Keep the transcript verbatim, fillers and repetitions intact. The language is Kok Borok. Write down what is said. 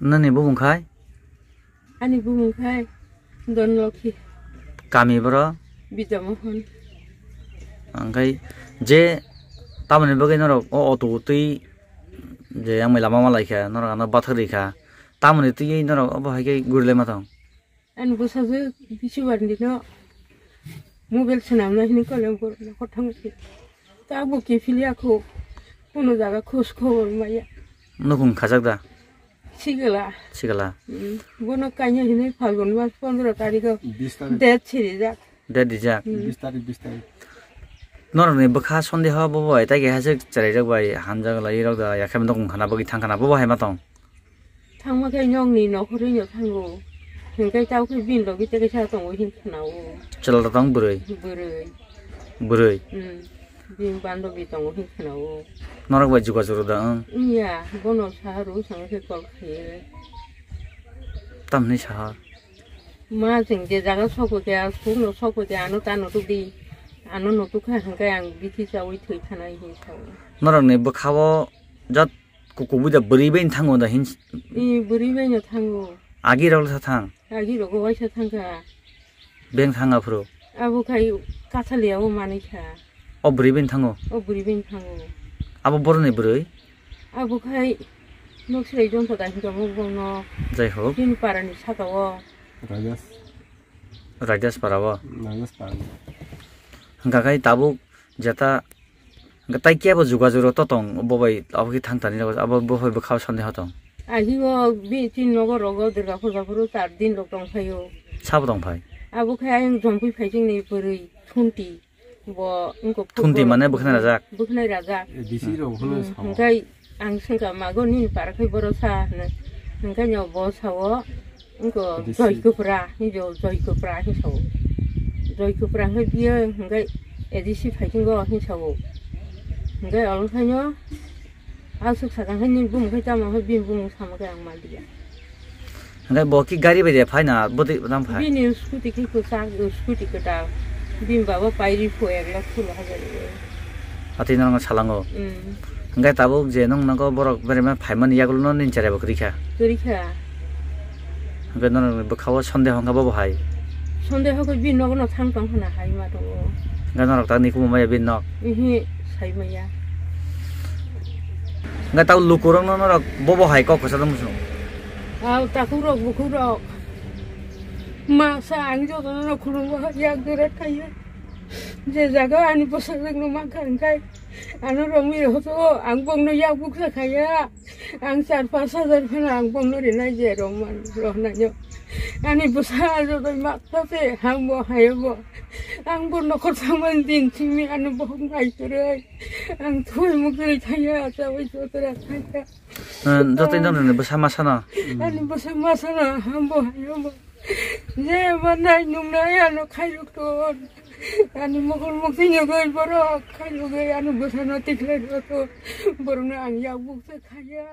Nini bumung khai? Ani bumung khai Donlokhi. Kami boro? Bijamohon. Angkai je tamoni bagwi norok o auto twi je yang mai lama malaikha, norok ano bathak rikha. Tamoni twi norok obo hai khe gurilai ma tong? Ani bwsajwk bisi barni no mobile swnamna hini kole borok nokol thangwi. Tabuk kiphilya kho, kuno jaga khoj khobor maya. Nukhung khajak da? Sigala. Sigala. Hmm. Bono kanya hini Phalgun mas pondro tarikh o. Bis tarik. Date sirijak. Date dijak. Hmm. Bis tarik, bis tarik. Norokni bwkha sondeho bobo hai, tai keha se chwrairok bai hamjak lai rok da, yakhe nukhung khana bagwi thang khana bobo hai ma tong? Thangma khe nokni nokhorwi no thango. Hinkhe tei khe bini logi tei kaisa tongo hin khna-o. Chwla da tong bwrwi? Bwrwi. Bwrwi? Hmm. Bini bandobi tongo hin khna-o. Norok bai jogajog rw da wng? Wngya, bono saha rw sangwi khe call khaiwi. Tamni saha? Ma chwng je jaga sokwi khe, a sukno sokwi khe, ano ta nutuk di. Ano nutuk kha hinkhe ang bithi chaui thwi thanai hin sao. Norokni bwkha-o jat Ku-, kubui da bwrwi bai thango da hin. I bwrwi bai no thango. Agi rok sa thang. Agi rok waisa thangkha. Beng thang aphuru. Abo khai Kathaliya o manwi kha. O bwrwi bai thango. O bwrwi bai thango. Abo boroni bwrwi? Abo khai nok sirai jong thoda hinka muk bong no. Jai ho. Chini para ni saka o. Rajas. Rajas para o. Rajas para. Hingka khai tabuk jeta Hwnkhe tai kebo jogajog rok to tong, bo bai abo khe thang tani rok, abo bo bai bwkha o sondeho tong. Ahi o bi tin nogo rogo Durga puja phuru char din rok tong phaio. Sabo tong phai? Abo khe ayang Jompui Phaising ni bwrwi Thunti. Bo wngkha Thunti mane bwkhnai rajak? Bwkhnai rajak. A D C rok hwnwi sao. Hwnkhe ang swngkha mago nini para khai boro sa hwnwi. Hwnkhe no bo sao. Wngkha Joy Kupra, hinjo Joy Kupra hin sao. Joy Kupra hwnkhe biyo hwnkhe A D C phaising go hin sao. Hwnkhe olo thaino aswk sakha hwnkhe nini bumung khai tamo hwnkhe bini bumung sama khe ang manliya. Hwnkhe bo ki gari bai de phaina bwtwi tamo phai? Bini scooty khe kwchak, scooty kwtal. Bini baba pairi pho ek lakh solo hajar. Atwi norokno salango. Mm. Hwnkhe tabuk je nwng nogo borok berema phaimani yagulo no nini chera bo kwrwi kha. Kwrwi kha. Hwnkhe norokni bwkha-o sondeho wngkha bobo hai. Sondeho khe bini nogo no thang tong hwnna hai ma tongo. Hwnkhe norok ta nikumo maya bini nok? Ihi, sai maya. Hwnkhe tabuk lukurokno norok bobo hai kok kwcharo muchungo? Au takhuk rok bukhuk rok. Ma sa ang jotono no khulumgo yak jora thaiyo. Je jaga ani bwsajwkno mankha hwnkhe ano romwi rw hoto, ang bongno yak buksa khaiya. Ang char panch hajar phano ang bongno rinai je romman rohnaino. Ani bwsa jotoi makta se hambo hayobo. Ang bo nokhor thangmani din simi ano bohok naitoroi. Ang thoi mukri thaiya, chawi jotora thaiya. Jotoi no rwni bwsa masano? Ani bwsa masano hambo hayobo. Je manai nungnai ano khairok ton. Ani mokol mokti nyogoi borok khairogoi ano bwsano tikhlai roto. Borokno ang yak buksa khaiya.